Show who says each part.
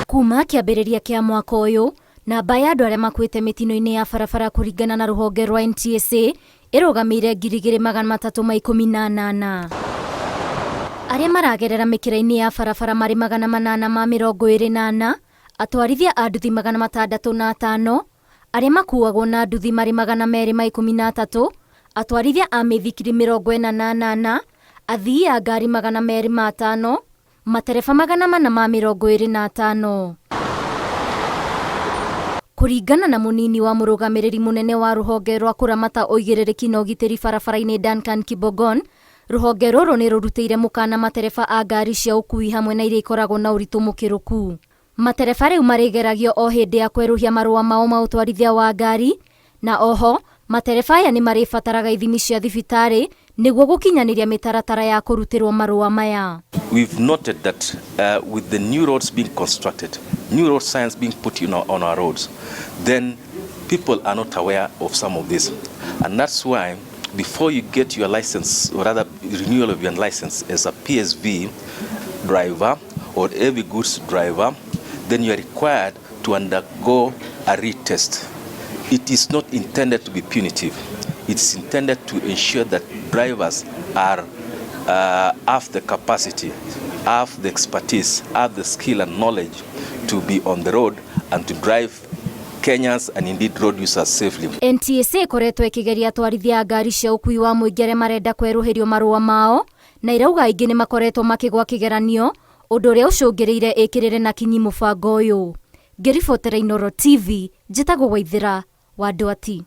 Speaker 1: Kuma kĩambĩrĩria kĩa mwaka ũyũ, namba ya andũ arĩa makuĩte mĩtino-inĩ ya barabara kũringana na rũhonge rwa NTSA ĩrũgamĩire 2318. Arĩa maragerera mĩkĩra-inĩ ya barabara marĩ 824, atwarithia a nduthi 605, arĩa makuagwo na nduthi marĩ 213, atwarithia a mĩithikiri 48, athii a ngari 205, matereba 425. Kũringana na mũnini wa mũrũgamĩrĩri mũnene wa rũhonge rwa kũramata ũigĩrĩrĩki na ũgitĩri barabara-inĩ Duncan Kibogon, rũhonge rũrũ nĩ rũrutĩire mũkana matereba a ngari cia ũkui hamwe na iria ikoragwo na ũritũ mũkĩrũku. Matereba rĩu marĩgeragio o hĩndĩ ya kwerũhia marũa mao ma ũtwarithia wa ngari, na oho matereba aya nĩ marĩbataraga ithimi cia thibitarĩ nĩguo gũkinyanĩria mĩtaratara ya kũrutĩrwo marũa maya.
Speaker 2: We've noted that with the new roads being constructed, new road signs being put on our roads, then people are not aware of some of this. And that's why before you get your license, or rather renewal of your license as a PSV driver or heavy goods driver, then you are required to undergo a retest. It is not intended to be punitive. It's intended to ensure that drivers are have the capacity, have the expertise, have the skill and knowledge to be on the road and to drive Kenyans and indeed road users safely.
Speaker 1: NTSA ĩkoretwo ĩkĩgeria atwarithia a ngari cia ũkui wa mũingĩ arĩa marenda kwerũhĩrio marũa mao, na irauga aingĩ nĩ makoretwo makĩgwa kĩgeranio, ũndũ ũrĩa ũcũngĩrĩire ĩkĩrĩre na kinyi mũbango ũyũ. Ngĩribotera Inooro TV, njĩtagwo Waithĩra wa Ndwati.